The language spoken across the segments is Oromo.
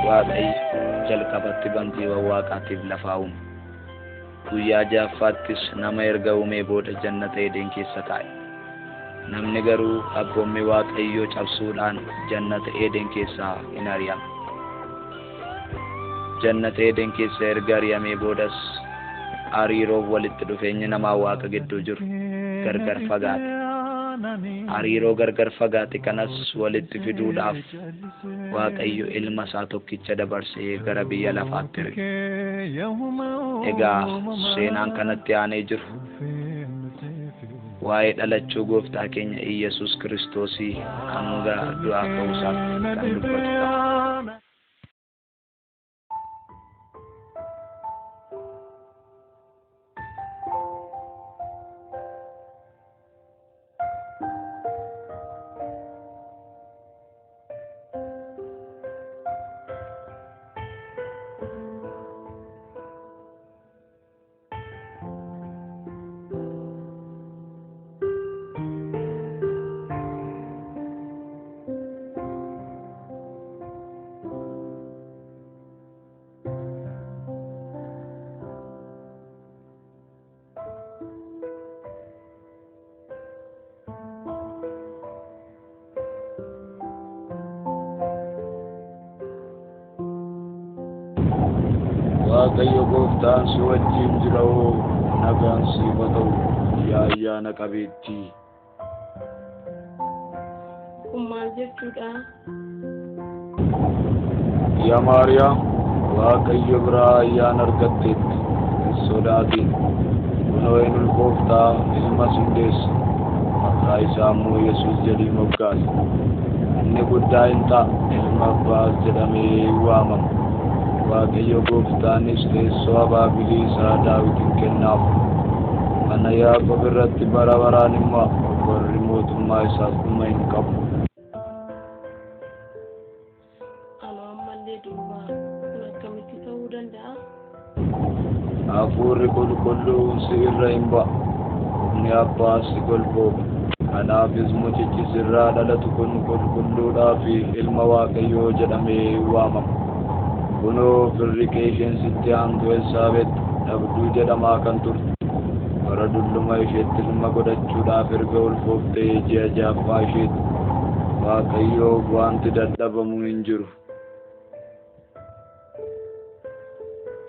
Waaqayyo jalqabatti bantiiwwan waaqaatiif lafaa uume. Guyyaa ja'affaattis nama erga uumee booda jannata Eden keessa kaa'e. Namni garuu abboommii Waaqayyoo cabsuudhaan jannata Eden keessaa in ari'ame. Jannata Eden keessa erga ari'amee boodas hariiroo walitti dhufeenyi namaa Waaqa gidduu jiru gargar fagaate. Hariiroo gargar fagaate kanas walitti fiduudhaaf Waaqayyo ilma isaa tokkicha dabarsee gara biyya lafaatti erge. Egaa seenaan kanatti aanee jiru waa'ee dhalachuu gooftaa keenya Iyyasuus Kiristoosii hanga du'aa ka'uusaatti kan dubbatu ta'a. Waaqayyo gooftaan si wajjin jira hoo, nagaan siif haa ta'u, yaa ayyaana qabeettii. Kun maal jechuudha? Yaa Maariyaam, Waaqayyo biraa ayyaana argatteetti, hin sodaatin. Kunoo in ulfooftaa, ilmas in deessa, maqaa isaa immoo Yesuus jedhii moggaasi. Inni guddaa in ta'a, ilma Abbaas jedhamee in waamama. Waaqayyo gooftaanis teessoo abaabilii isaa Daawitin kennaaf. Mana Yaaqoob irratti bara baraan in mo'a, barri mootummaa isaas dhuma hin qabu. Anoo ammallee durbaa, kun akkamitti ta'uu danda'a? Hafuurri qulqulluun si irra in ba'a, humni Abbaas si golbooba. Kanaafis mucichi sirraa dhalatu kun qulqulluudhaa fi ilma Waaqayyoo jedhamee in waamama. Kunoo firri kee isheen sitti aantu Elsaabex dhabduu jedhamaa kan turte, bara dulluma isheetti ilma godhachuudhaaf erga ulfooftee ji'a ja'affaa isheeti. Waaqayyoof wanti dadhabamu hin jiru.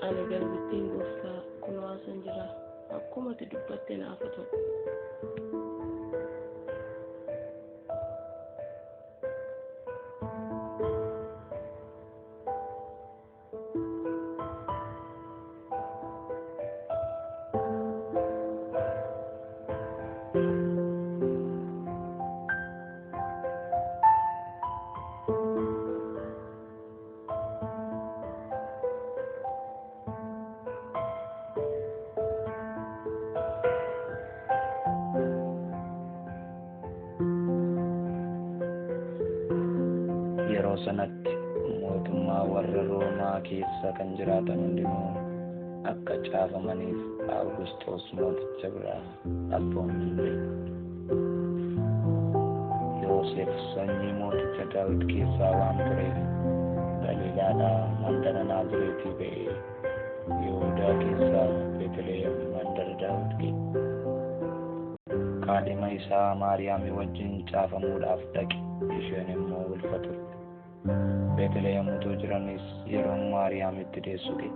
Ani garbittiin Gooftaa kunoo asan jira, akkuma ati dubbatte naaf haa ta'u. Yeroo sanatti mootummaa warra Roomaa keessa kan jiraatan hundinuu akka caafamaniif Awugusxoos mooticha biraa abboommiin ba'e. Yoosef sanyii mooticha Daawit keessaa waan tureef Galiilaadhaa mandara Naazreetii ba'ee Yihuudaa keessaa Beetlihem mandara Daawit ga'e. Kaadhima isaa Maariyaamii wajjin caafamuudhaaf dhaqe, isheen immoo ulfa turte. Beetlihem utuu jiraniis yeroon Maariyaam itti deessu ga'e.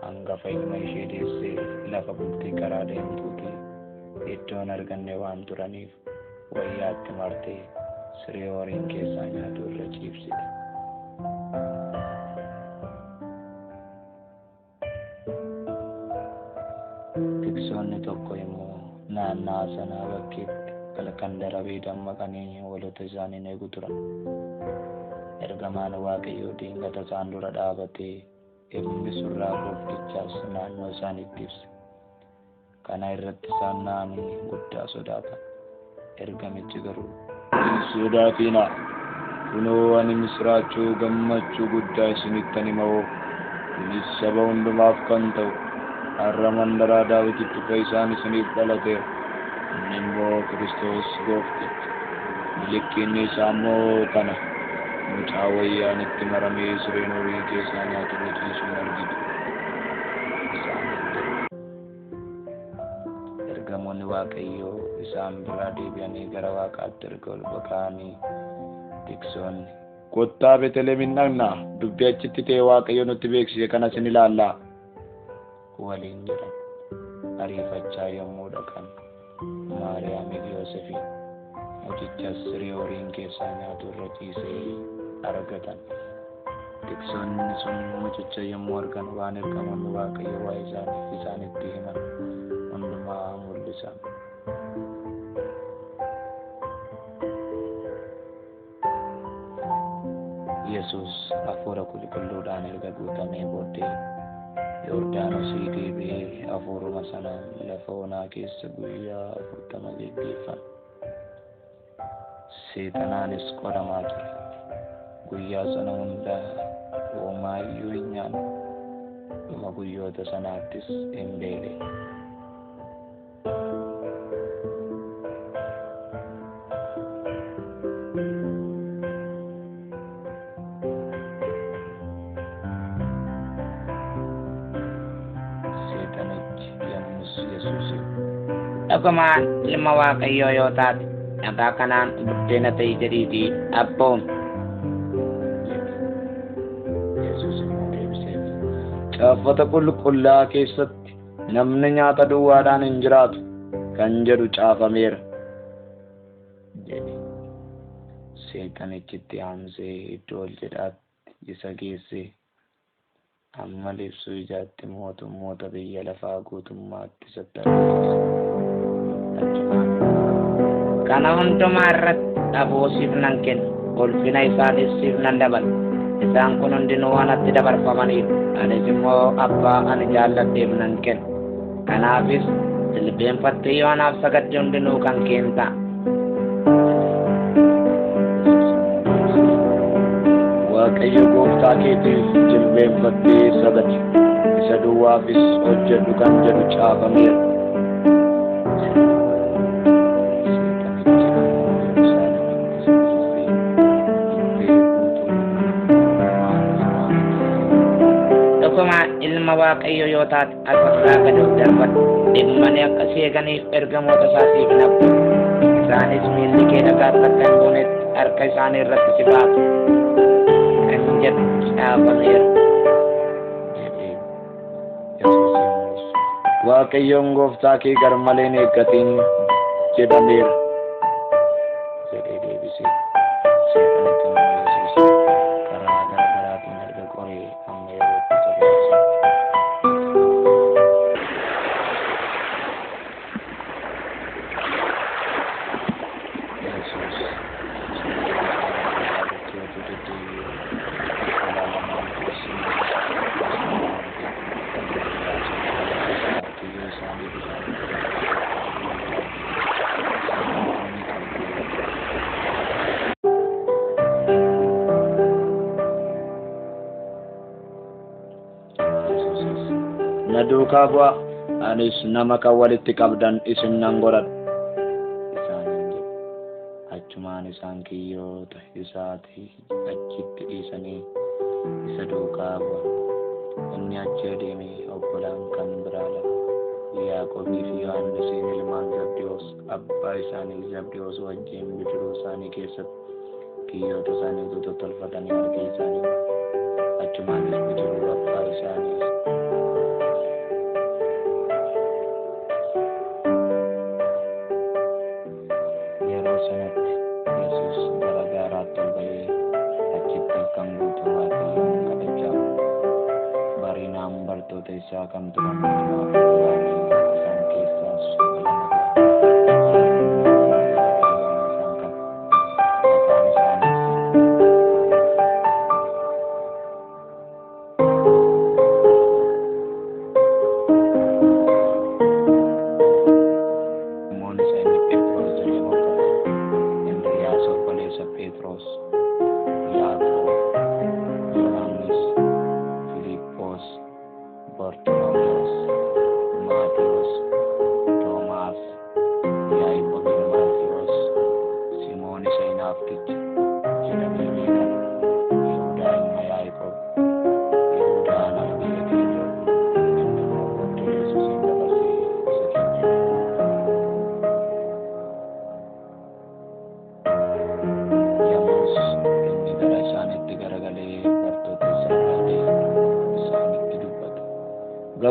Hangafa ilma ishee deessee lafa bultii karaa deemtuutii iddoo hin arganne waan turaniif wayyaatti martee siree horiin keessaa nyaatu irra ciibsite. Tiksoonni tokko immoo naanna'aa sanaa bakkeetti halkan darabee dammaqanii hoolota isaanii in eegu turan. Ergamaan Waaqayyoo dingata isaan dura dhaabatee ifni surraa gooftichaas naannoo isaaniitti ibse. Kana irratti isaan na'anii guddaa sodaatan. Ergamichi garuu, Hin sodaatinaa. Kunoo ani misiraachuu gammachuu guddaa isinittan hima'oo. Kunis saba hundumaaf kan ta'u har'a mandaraa Daawititti fayyisaan isiniif dhalateera. Inni immoo Kiristoos goofticha. Mallattoon isaa immoo kana. Mucaa wayyaan itti maramee sireen horii keessaa nyaatu irra ciisuun argitu. isaaniin jedhe. Ergamoonni Waaqayyoo isaan biraa deebi'anii gara Waaqaatti erga ol ba'anii tiksoonni Kottaa Beetleemin dhaqnaa. Dubbii achitti ta'e Waaqayyo nutti beeksise kanas ni ilaallaa. waliin jedhan. Ariifachaa yommuu dhaqan Maariyaamii fi Yoosefiin mucichas siree horiin keessaa nyaatu irra ciisee argatan. Tiksoonni sun mucicha yommuu argan waan ergamoonni Waaqayyo waa'ee isaanii isaanitti himan hundumaa mul'isan. Yesuus hafuura qulqulluudhaan erga guutamee booddee Yordaanosii deebi'ee hafuuruma sanaan lafa onaa keessa guyyaa 40 geggeeffame. Seexanaanis qoramaa ture. Guyyaa sana hunda homaa iyyuu hin nyaanne. Dhuma guyyoota sanaattis hin beele. Seexanichi yommus Yesuusiin, Dhugumaan ilma Waaqayyoo yoo taate dhagaa kanaan buddeena ta'i jedhiitii abboomi. jedhe. Yesuus immoo deebiseef, Caaffata qulqullaa'aa keessatti namni nyaata duwwaadhaan hin jiraatu kan jedhu caafameera. jedhe. Seexanichi itti aansee iddoo ol jedhaatti isa geesse. Amma libsuu ijaatti mootummoota biyya lafaa guutummaatti isatti argisiise. Achumaan, Kana hundumaa irratti aboo siif nan kenna, ulfina isaanis siif nan dabala. Isaan kun hundinuu anatti dabarfamaniiru. Anis immoo abbaa ani jaalladheef nan kenna. Kanaafis jilbeenfattee yoo anaaf sagadde hundinuu kan kee ta'a. Yesuus immoo deebisee, Waaqayyo gooftaa keetiif jilbeenfattee sagadi. Isa duwwaafis hojjedhu kan jedhu caafameera. jedhe. Seexanichi ammoo Yerusaalemitti isa geessee iddoo guutuu waan isaan Dhugumaan ilma Waaqayyoo yoo taate asirraa gad of darbadhu. Dhimmanii akka si eeganiif ergamoota isaa siif hin abbu. Isaanis miilli kee dhagaatti akka hin buunetti harka isaanii irratti si baatu. Kan jedhu caafameera. jedheen. Yesuus yommus, Waaqayyoon gooftaa kee garmalee hin eeggatin jedhameera. jedhee deebise. Seexanichi immoo Yesuusin karaa gara garaatiin erga qoree amma yerootti isa baase. Yesuus sanyii isaa magaalaatti utuu deddeebi'uu obbolaa lamaan Simoon fi Indiriiyaas obboleessa isaa kiyyoo isaanii bishaan keessatti yommuu arge isaanitti ni kolfe. Yesuusis, Na duukaa bu'aa. Anis nama kan walitti qabdan isin nan godhadha. isaaniin jedhe. Achumaan isaan kiyyoota isaatii achitti dhiisanii isa duukaa bu'an. Inni achi adeemee obbolaan kan biraa lama, Yaaqoobii fi Yohannisiin ilmaan Zabdiyoos abbaa isaanii Zabdiyoos wajjin bidiruu isaanii keessatti kiyyoota isaanii utuu tottolfatanii argee isaanii waame. Achumaanis bidiruu abbaa isaanii Yeroo sanatti Yesuus gara gaaraatti ol ba'ee achitti halkan guutuu Waaqayyoon kadhachaa bule. Barinaan bartoota isaa kan turan hundumaa ofitti waamee isaan keessaas 12 ta'an. Isaan immoo garagalee yommuu isaan qabe. Maqaan isaaniis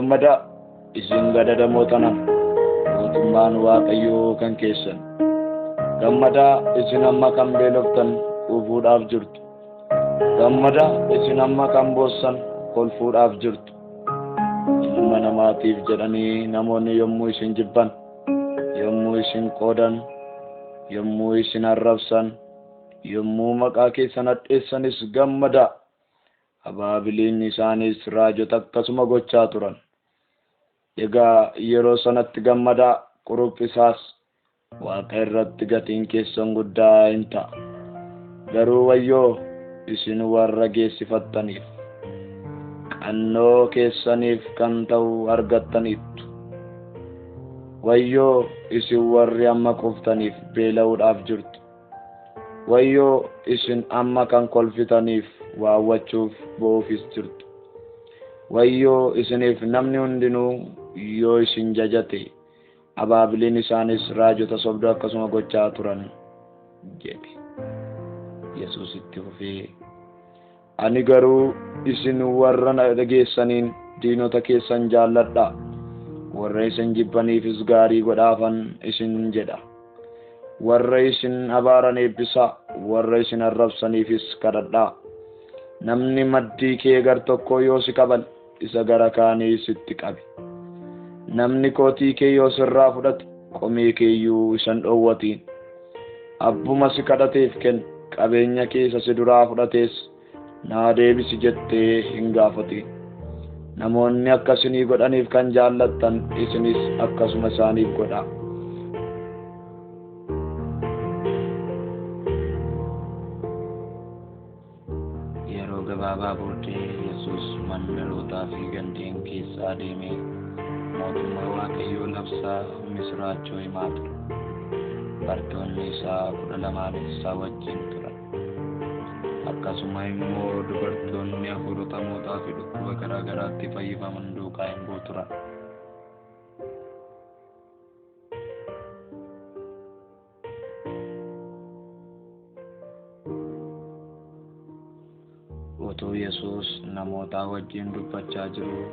Gammadaa isin gadadamoota nana, mootummaan Waaqayyoo kan keessan. Gammadaa isin amma kan beeloftan quufuudhaaf jirtu. Gammadaa isin amma kan boossan kolfuudhaaf jirtu. Ilma namaatiif jedhanii namoonni yommuu isin jibban, yommuu isin qoodan, yommuu isin arrabsan, yommuu maqaa keessan hadheessanis gammadaa. Abaabiliin isaanis raajota akkasuma gochaa turan. Egaa yeroo sanatti gammadaa quruphisaas Waaqa irratti gatiin keessan guddaa hin ta'a. Garuu wayyoo isin warra geessifattaniif, qannoo keessaniif kan ta'u argattaniittu. Wayyoo isin warri amma quuftaniif beela'uudhaaf jirtu. Wayyoo isin amma kan kolfitaniif waawwachuuf boo'uufis jirtu. Wayyoo isiniif namni hundinuu yoo isin jajate, abaabiliin isaanis raajota sobduu akkasuma gochaa turan jedhe. Yesuus itti fufee, Ani garuu isin warra na dhageessaniin diinota keessan jaalladhaa, warra isin jibbaniifis gaarii godhaafan isin jedha. Warra isin abaaran eebbisaa, warra isin arrabsaniifis kadhadhaa. Namni maddii kee gar tokkoo yoo si kabale, isa gara kaanii sitti qabi. Namni kootii kee yoo sirraa fudhate, qomee kee iyyuu isa hin dhowwatiin. Abbuma si kadhateef kenni, qabeenya kee isa si duraa fudhates naa deebisi jettee hin gaafatiin. Namoonni akka isinii godhaniif kan jaallattan isinis akkasuma isaaniif godhaa. Yeroo gabaabaa booddee Yesuus mandarootaa fi gandeen keessa adeemee mootummaa Waaqayyoo labsaa misiraachoo himaa ture. Bartoonni isaa 12nis isaa wajjin turan. Akkasuma immoo dubartoonni hafuurota hamootaa fi dhukkuba garaa garaatti fayyifaman duukaa in bu'u turan. Utuu Yesuus namootaa wajjin dubbachaa jiruu,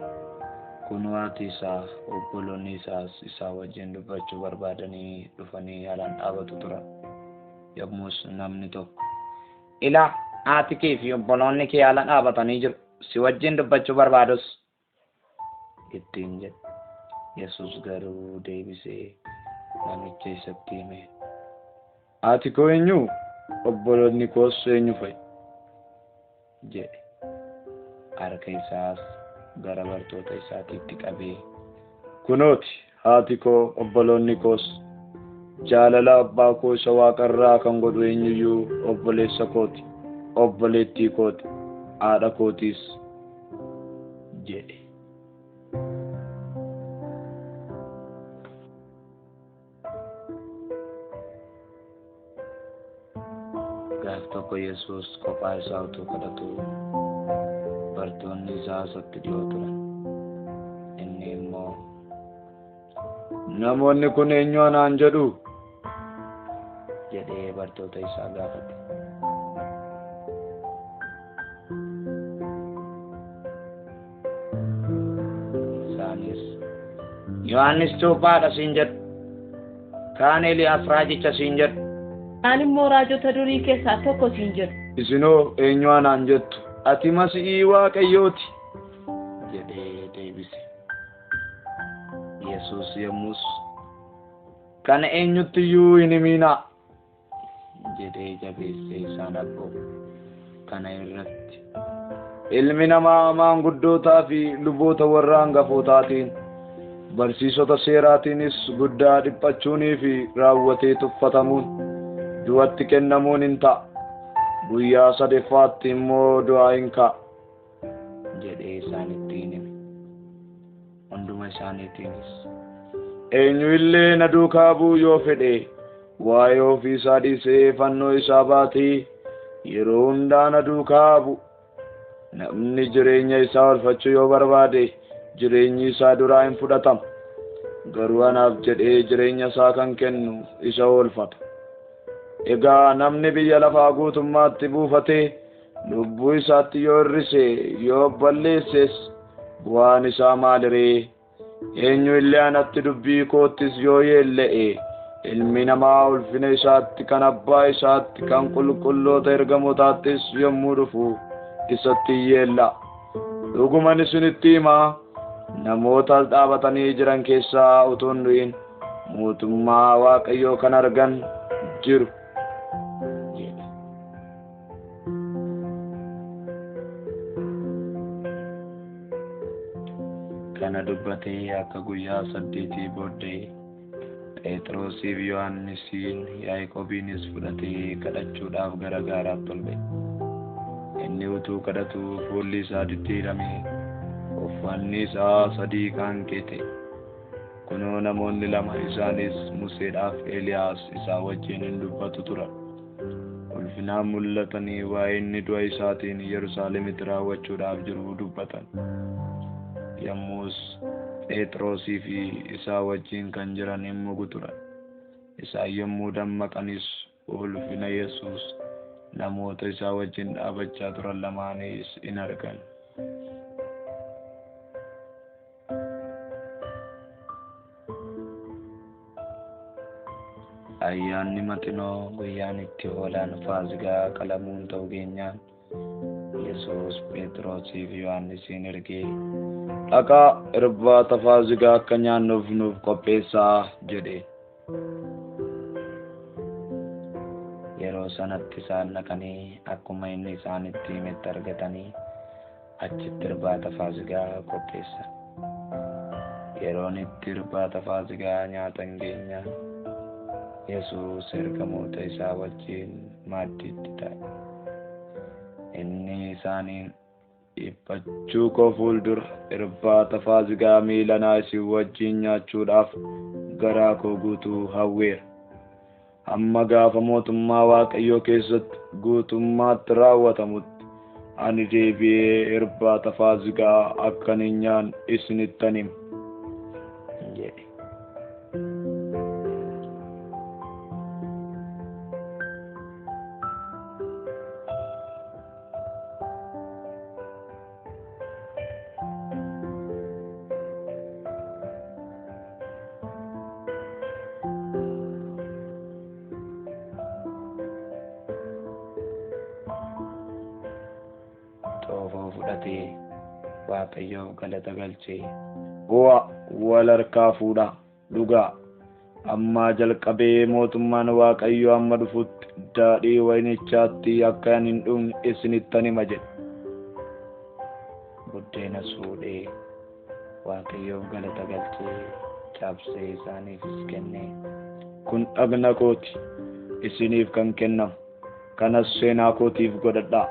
kunoo haati isaa, obboloonni isaas isaa wajjin dubbachuu barbaadanii dhufanii alaan dhaabatu turan. Yommus namni tokko, Ilaa, haati kee fi obboloonni kee ala dhaabatanii jiru, si wajjin dubbachuu barbaadus ittiin jedhe. Yesuus garuu deebisee namicha isatti hime. Haati koo eenyu? Obboloonni koos eenyu fa'i? jedhe. Harka isaas gara bartoota isaatiitti qabee. Kunooti haati koo, obboloonni koos. Jaalala abbaa koo isa waaqa irraa kan godhu eenyuyyuu obboleessa kooti, obboleettii kooti, haadha kootiis jedhe. Gaaf tokko Yesuus kophaa isaa utuu kadhatuu bartoonni isaa isatti dhi'oo turan. Inni immoo, Namoonni kun eenyu anaan jedhu? jedhee bartoota isaa gaafate. Isaanis, Yohaannis cuuphaadha siin jedhu, kaan Eeliyaas raajicha siin jedhu. Kaan immoo raajota durii keessaa tokko siin jedhu. Isinoo eenyu anaan jettu? Ati Masi'ii Waaqayyoo ti jedhee deebise. Yesuus yommus, Kana eenyutti iyyuu hin himinaa jedhee jabeessee isaan abboome. Kana irratti ilmi namaa maanguddootaa fi luboota warra hangafootaatiin, barsiisota seeraatiinis guddaa dhiphachuunii fi raawwatee tuffatamuun, du'atti kennamuun in ta'a. Guyyaa sadeffaatti immoo du'aa in ka'a. jedhee isaanitti in hime. Hunduma isaaniitiinis, Eenyu illee na duukaa bu'uu yoo fedhe, waa'ee ofii isaa dhiisee fannoo isaa baatee yeroo hundaa na duukaa haa bu'u. Namni jireenya isaa oolfachuu yoo barbaade, jireenyi isaa duraa in fudhatama. Garuu anaaf jedhee jireenya isaa kan kennu isa oolfata. Egaa namni biyya lafaa guutummaatti buufatee lubbuu isaatti yoo hir'ise, yoo balleesses Bu'aan isaa maaliree? Eenyu illee anatti dubbii koottis yoo yeella'e, ilmi namaa ulfina isaatti kan abbaa isaatti kan qulqulloota ergamootaattis yommuu dhufu isatti yeella'a. Dhuguman isinitti himaa, namoota as dhaabatanii jiran keessaa utuu hin du'in mootummaa Waaqayyoo kan argan jiru jedhe. Kana dubbatee akka guyyaa 8 booddee Phexrosiif Yohannisiin Yaaqoobiinis fudhatee kadhachuudhaaf gara gaaraatti ol ba'e. Inni utuu kadhatuu fuulli isaa diddiirame, uffanni isaa sadii qaanqee ta'e. Kunoo namoonni lama isaanis Museedhaaf Eeliyaas isaa wajjin hin dubbatu turan. Ulfinaan mul'atanii waa'ee inni du'a isaatiin Yerusaalemitti raawwachuudhaaf jiru dubbatan. Yommus Phexrosii fi isaa wajjin kan jiran hin mugu turan. Isaan yommuu dammaqanis ulfina Yesuus namoota isaa wajjin dhaabachaa turan lamaanis in argan. Ayyaanni Maxinoo guyyaan itti hoolaan Faasigaa qalamuun ta'u geenyaan Yesuus Phexrosiif Yohannisiin ergee, Dhaqaa irbaata Faasigaa akka nyaannuuf nuuf qopheessaa jedhe. Yeroo sanatti isaan dhaqanii akkuma inni isaanitti himetti argatanii achitti irbaata Faasigaa qopheessan. Yeroon itti irbaata Faasigaa nyaatan geenyaan Yesuus ergamoota isaa wajjin maaddiitti taa'e. Inni isaaniin, Dhiphachuu koo fuuldura irbaata Faasigaa miilanaa isin wajjin nyaachuudhaaf garaa koo guutuu hawweera. Hamma gaafa mootummaa Waaqayyoo keessatti guutummaatti raawwatamutti ani deebi'ee irbaata Faasigaa akkan hin nyaanne isinittan hima jedhe. Xoofoo fudhatee Waaqayyoof galata galchee, Bu'aa wal harkaa fuudhaa dhugaa. Ammaa jalqabee mootummaan Waaqayyoo amma dhufutti daadhii wayinichaatti akka ani hin dhugne isinittan hima jedhe. Buddeenas fuudhee Waaqayyoof galata galchee cabsee isaaniifis kenne. Kun dhagna kooti isiniif kan kennamu, kanas seenaa kootiif godhadhaa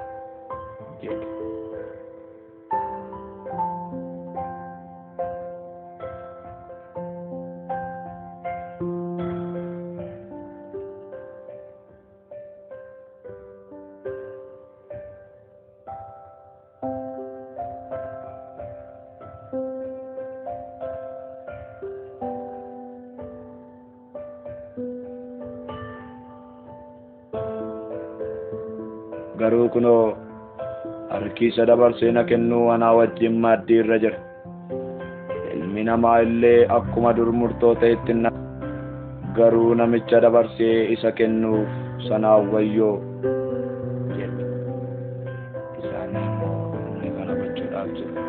jedhe. Garuu kunoo harki isa dabarsee na kennuu anaa wajjin maaddii irra jira. Ilmi namaa illee akkuma dur murtoo ta'etti garuu namicha dabarsee isa kennuuf sanaaf wayyoo jedhe. Isaan immoo inni kana gochuudhaaf jiru.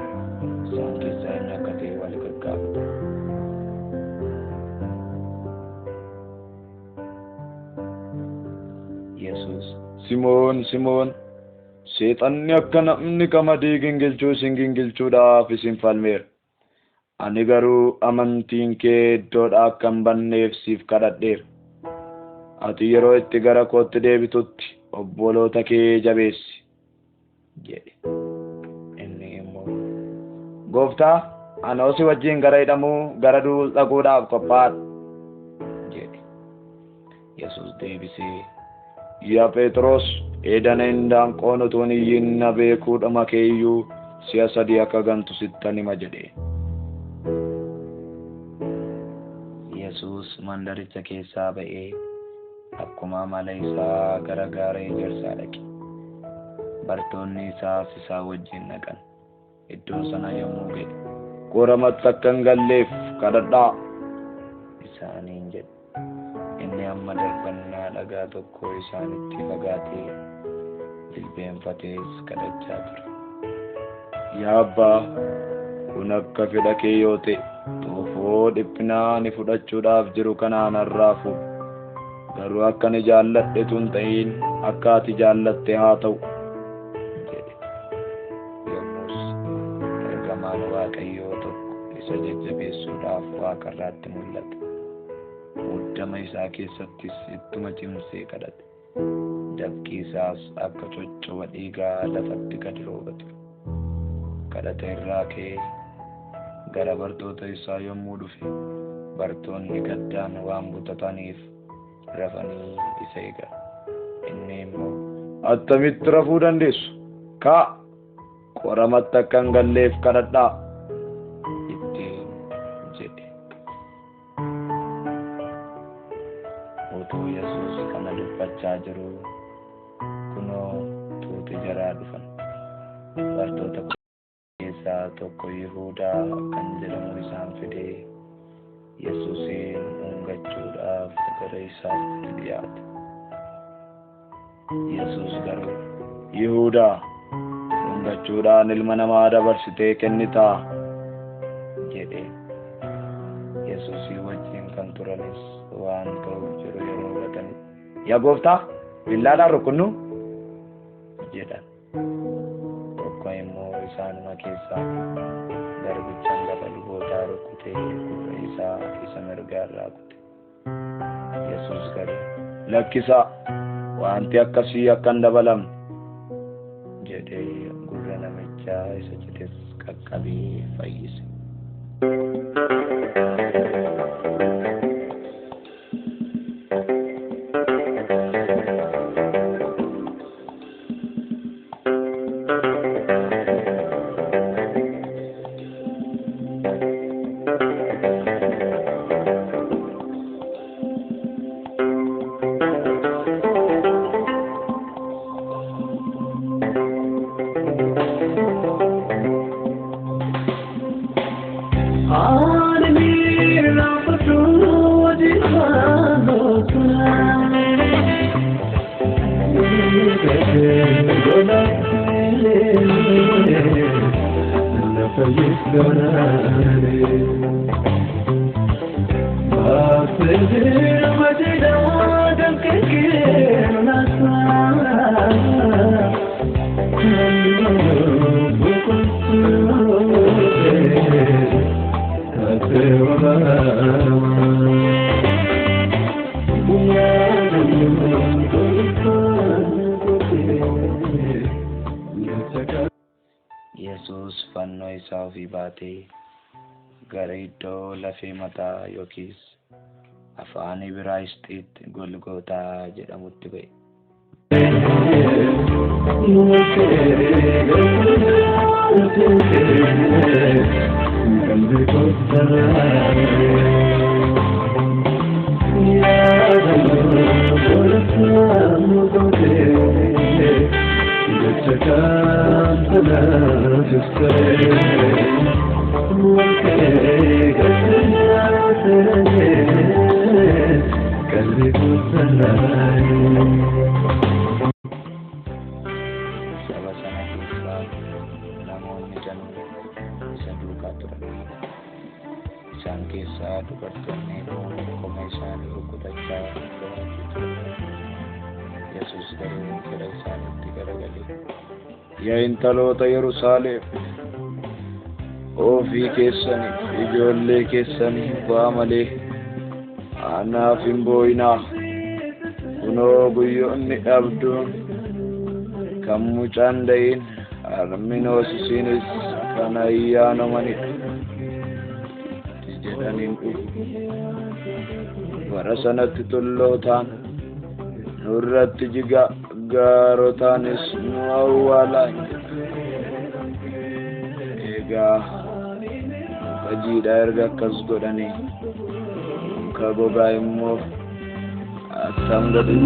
Isaan keessaa inni akka ta'e wal gaggaafatan. Yesuus, Simoon, Simoon, seexanni akka namni qamadii gingilchuu isin gingilchuudhaaf isin falmeera. Ani garuu amantiin kee iddoodhaa akka hin banneef siif kadhadheera. Ati yeroo itti gara kootti deebitutti obboloota kee jabeessi jedhe. Inni immoo, Gooftaa, ani si wajjin gara hidhamuu gara du'uus dhaquudhaaf qophaa'aadha jedhe. Yesuus deebisee, Yaa Phexros, edana indaanqoon utuu hin iyyin na beekuudhuma kee iyyuu si'a sadii akka gantu sittan hima jedhe. Yesuus mandaricha keessaa ba'ee akkuma amala isaa gara gaara ejersaa dhaqe. Bartoonni isaas isaa wajjin dhaqan. Iddoo sana yommuu ga'e Qoramatti akka hin galleef kadhadhaa. Isaaniin jedhe. Inni amma darbannaa dhagaa tokko isaanitti fagaatee jilbeenfatees kadhachaa ture. Yaa Abbaa, kun akka fedha kee yoo ta'e, xoofoo dhiphinaa ani fudhachuudhaaf jiru kana narraa fuudhi. Garuu akka ani jaalladhetu hin ta'in akka ati jaallatte haa ta'u jedhe. Yommus ergamaan Waaqayyoo tokko isa jajjabeessuudhaaf waaqarraatti mul'ate. Muddama isaa keessattis ittuma cimsee kadhate. Dafqi isaas akka coccoba dhiigaa lafatti gad rooba ture. Kadhata irraa ka'ee gara bartoota isaa yommuu dhufe, bartoonni gaddaan waan butataniif rafanii isa eegan. Inni immoo, Attamitti rafuu dandeessu? Kaa, qoramatti akka hin galleef kadhadhaa. ittiin jedhe. Utuu Yesuus kana dubbachaa jiruu, kunoo tuuti jaraa dhufan. Bartoota keessaa tokko Yihuudaa kan jedhamu isaan fidee Yesuusin dhungachuudhaaf gara isaatti dhiyaate. Yesuus garuu, Yihuudaa, dhungachuudhaan ilma namaa dabarsitee kennitaa? jedhe. Yesuusii wajjin kan turanis waan ta'uuf jiru yeroo hubatanitti, Yaa gooftaa, billaadhaan rukunnu? jedhan. Tokko immoo isaanuma keessaa garbicha hangafa lubootaa rukutee gurra isaa isa mirgaa irraa kute. Yesuus garuu, Lakkisaa, wanti akkasii akka hin dabalamne jedhee gurra namichaa isa cites qaqqabee fayyise. Yesuus fannoo isaa ofii baatee gara iddoo lafee mataa yookiis afaan Ibraayisxiitti Golgootaa jedhamutti ba'e. Saba sana keessaa namoonni danuun isa duukaa turan. Isaan keessaa dubartoonni qoma isaanii rukutachaa boo'aa turan. Yesuus garuu gara isaaniitti garagalee, Yaa intaloota Yerusaalem, ofii keessaniif ijoollee keessaniif ba'aa malee anaaf hin boo'inaa. Kunoo guyyoonni dhabduun kan mucaan da'in harmi hoosisiinis kan ayyaanomanidha jedhaniin dhufu. Bara sanatti tullootaan nurratti jiga, gaarotaanis nu awwaalaa hin jedhu. Egaa muka jiidhaa erga akkas godhanii muka gogaa immoo attam godhu?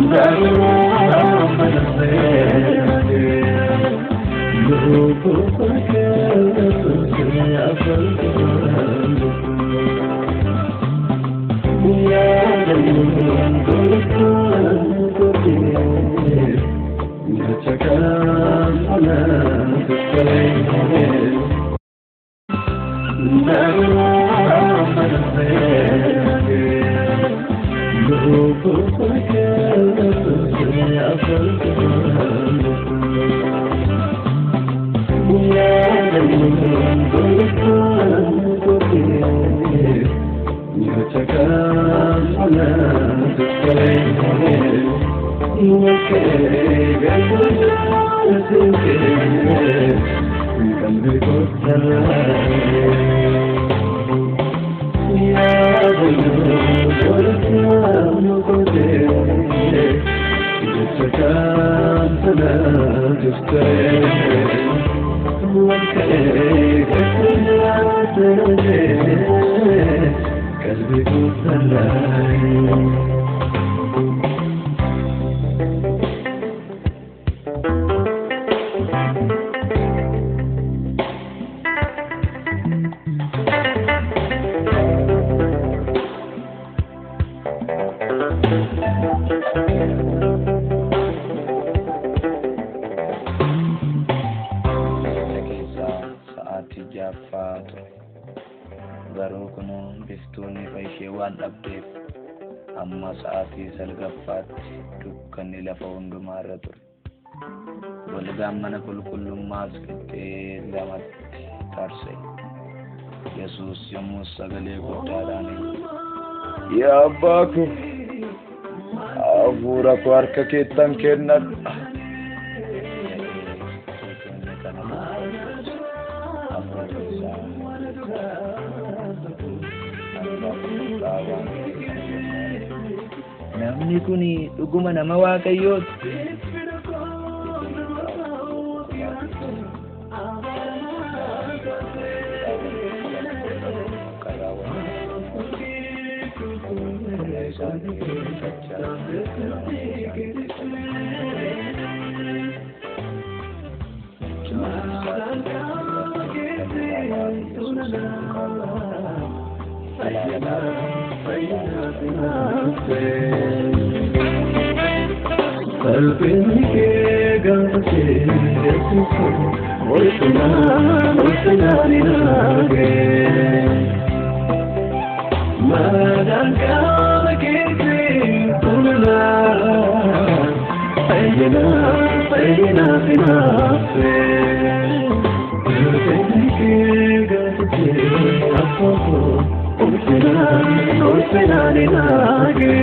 Garuu kunoo biftuun ifa ishee waan dhabdeef amma sa'aatii salgaffaatti dukkanni lafa hundumaa irra ture. Golgaan mana qulqullummaas qixxee lamatti tarsa'e. Yesuus yommuu sagalee guddaadhaan, Yaa abbaa ko, hafuura koo harka keettan kennadha jedhee utuu inni kana dubbatus hafuurri isaa hangafa waan ta'e kana yommuu arge, Namni kun dhuguma nama Waaqayyooti. jedhee baay'ee sodaate. Akka raawwatan qola isaanii uffachaa gara mana isaaniitti galan. Michoonni isaatii fi dubartoonni Galiilaadhaa Yesuusin duukaa bu'an alaala dhaabatanii ilaalaa turan.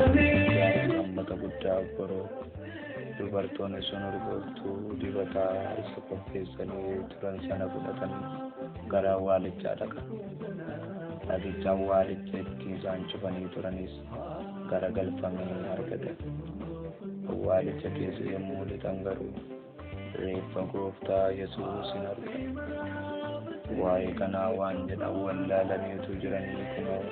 Sanbata guddaa boroo dubartoonni sun urgooftuu dibataa isa qopheessanii turan sana fudhatanii gara awwaalichaa dhaqan. Dhagicha awwaalicha itti isaan cufanii turanis garagalfamee argatan. Awwaalicha keessa yommuu lixan garuu reeffa gooftaa Yesuus hin argan. Waa'ee kanaa waan jedhan wallaalanii utuu jiranii kunoo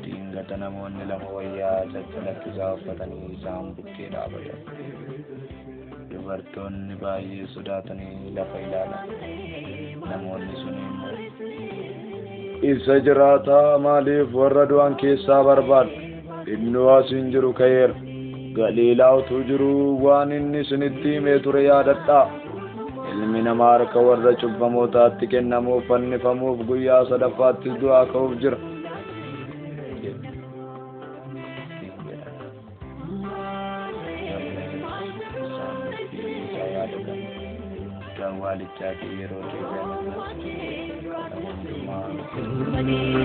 diingata namoonni lama wayyaa caccalaqqisaa uffatanii isaan bukkee dhaabatan. Dubartoonni baay'ee sodaatanii lafa ilaalan. Namoonni sun immoo, Isa jiraataa maaliif warra du'an keessaa barbaaddu? Innoo as hin jiru ka'eera. Galiilaa utuu jiruu waan inni isinitti himee ture yaadadhaa. Ilmi namaa harka warra cubbamootaatti kennamuuf fannifamuuf guyyaa sadaffaattis du'aa ka'uuf jira. jedhu ittiin jedhan. Iddoo awwaalichaatii yeroo deebi'an kana hundumaa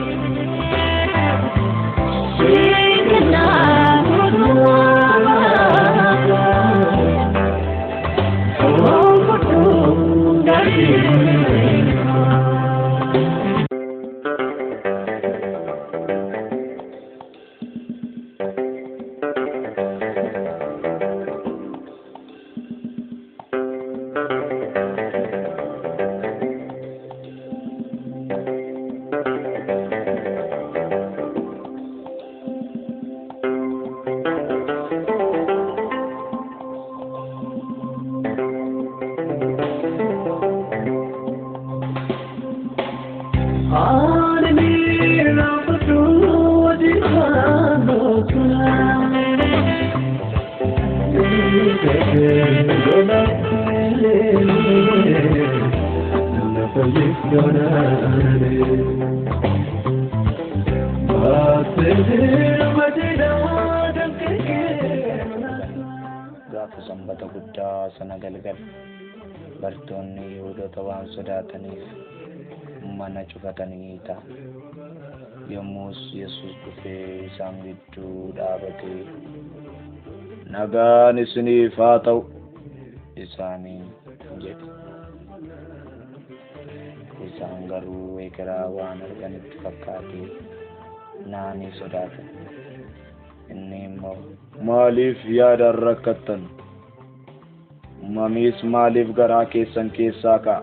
Gaafa sanbata guddaa sana galgal bartoonni Yihuudoota waan sodaataniif mana cufatanii taa'an. Yommus Yesuus dhufee isaan gidduu dhaabatee, Nagaan isiniif haa ta'u isaaniin jedhe. Isaan garuu ekeraa waan arganitti fakkaatee na'anii sodaatan. Inni immoo, Maaliif yaadaan rakkattan? Mamiis maaliif garaa keessan keessaa ka'a?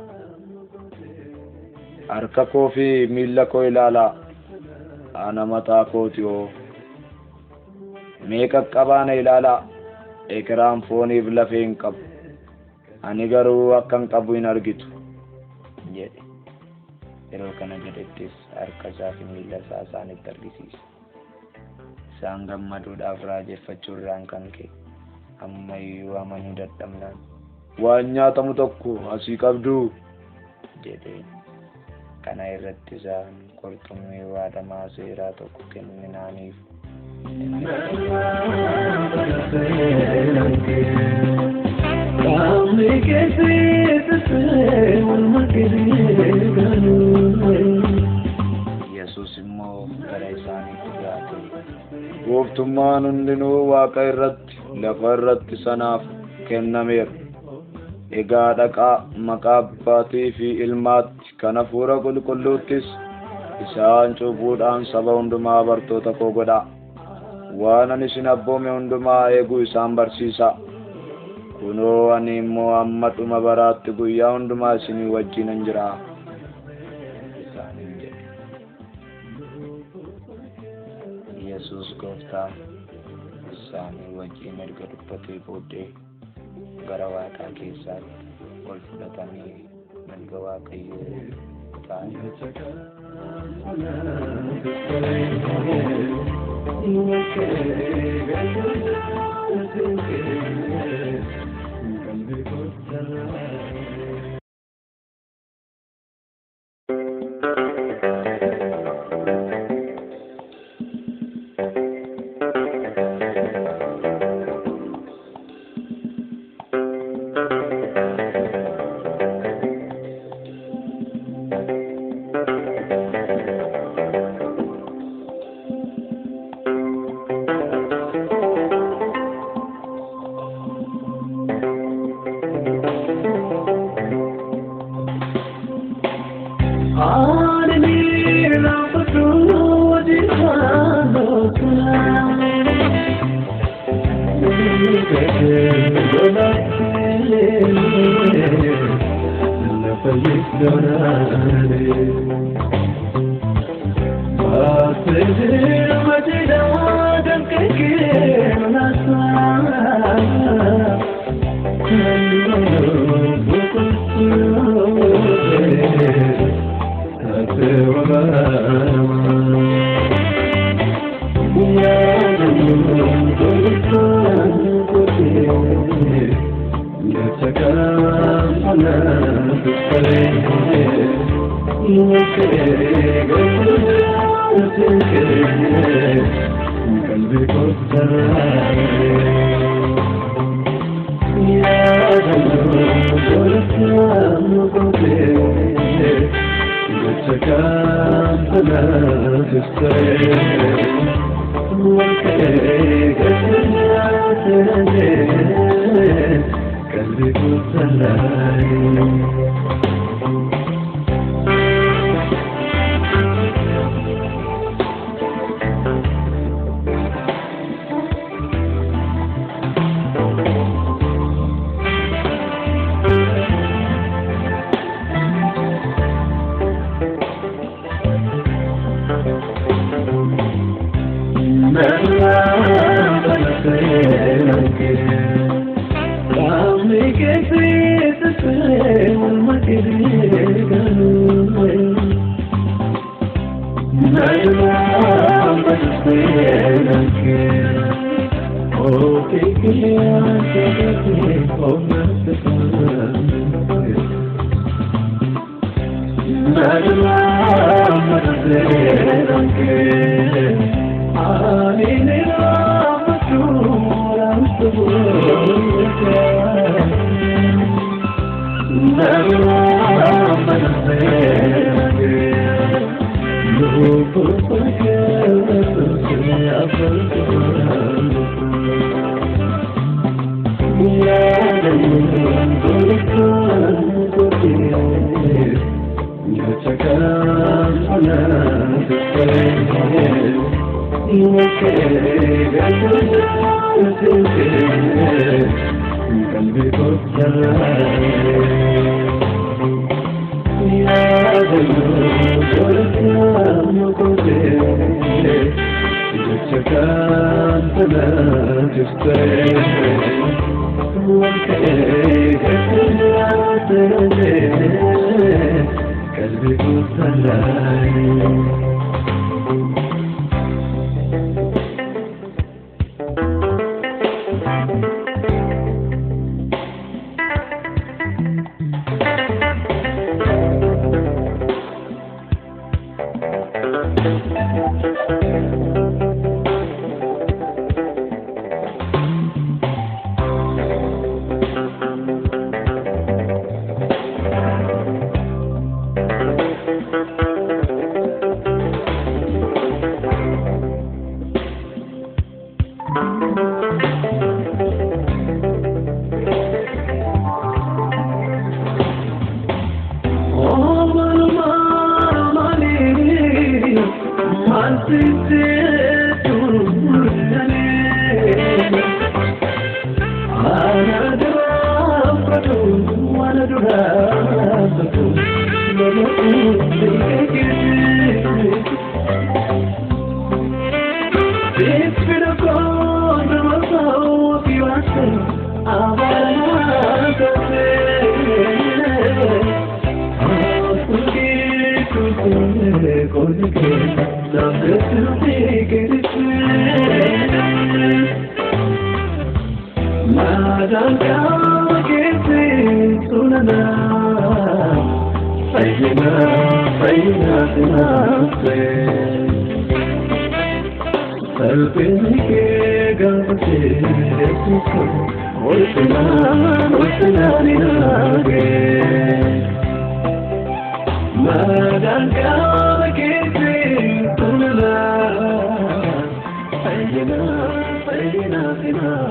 Harka koo fi miilla koo ilaalaa. Ana mataa kooti hoo. Mee qaqqabaa na ilaalaa. Ekeraan fooniif lafee hin qabu. Ani garuu akkan qabu hin argitu. jedhe. Yeroo kana jedhettis harka isaa fi miilla isaa isaanitti argisiise. Isaan gammaduudhaaf raajeffachuu irraan kan ka'e amma iyyuu amanuu dadhabnaan, Waan nyaatamu tokko asii qabduu? jedheen. Kana irratti isaan qurxummii waadamaa seeraa tokko kenninaaniif. Yesuus immoo gara isaaniitti dhiyaatee, Gooftummaan hundinuu waaqa irratti, lafa irratti sanaaf kennameera. Egaa dhaqaa maqaa abbaatii fi ilmaatti kan hafuura qulqulluuttis isaan cuuphuudhaan saba hundumaa bartoota koo godhaa. Waan ani isin abboome hundumaa eeguu isaan barsiisaa. Kunoo ani immoo hamma dhuma baraatti guyyaa hundumaa isinii wajjinan jira. isaaniin jedhe. Yesuus gooftaan isaanii wajjin erga dubbatee booddee gara waaqaa keessaatti ol fudhatamee mirga Waaqayyoo taa'e. Yeah. Fayyina, fayyina, fayyina.